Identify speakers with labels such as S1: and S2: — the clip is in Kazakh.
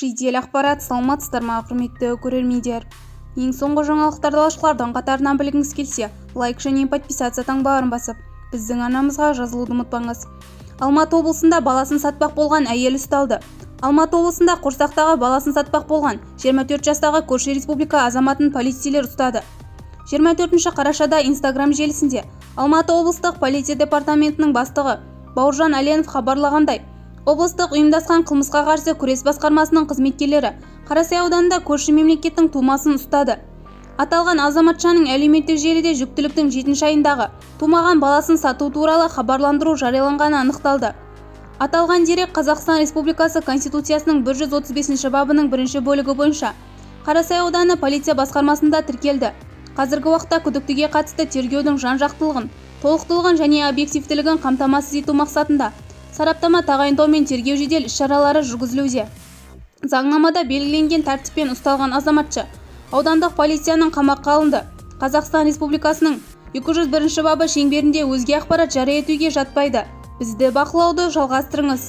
S1: Жедел ақпарат. Саламатсыздар ма, құрметті көрермендер! Ең соңғы жаңалықтарды алғашқылардың қатарынан білгіңіз келсе, лайк және подписаться таңбаларын басып, біздің арнамызға жазылуды ұмытпаңыз. Алматы облысында баласын сатпақ болған әйел ұсталды. Алматы облысында құрсақтағы баласын сатпақ болған 24 жастағы көрші республика азаматын полицейлер ұстады. 24 қарашада Инстаграм желісінде Алматы облыстық полиция департаментінің бастығы Бауыржан Әленов хабарлағандай, облыстық ұйымдасқан қылмысқа қарсы күрес басқармасының қызметкерлері Қарасай ауданында көрші мемлекеттің тумасын ұстады. Аталған азаматшаның әлеуметтік желіде жүктіліктің жетінші айындағы тумаған баласын сату туралы хабарландыру жарияланғаны анықталды. Аталған дерек Қазақстан Республикасы Конституциясының 135 бабының бірінші бөлігі бойынша Қарасай ауданы полиция басқармасында тіркелді. Қазіргі уақытта күдіктіге қатысты тергеудің жан-жақтылығын, толықтылығын және объективтілігін қамтамасыз ету мақсатында сараптама тағайындау мен тергеу жедел іс-шаралары жүргізілуде. Заңнамада белгіленген тәртіппен ұсталған азаматша аудандық полицияның қамаққа алынды. Қазақстан Республикасының 201 бабы шеңберінде өзге ақпарат жария етуге жатпайды. Бізді бақылауды жалғастырыңыз.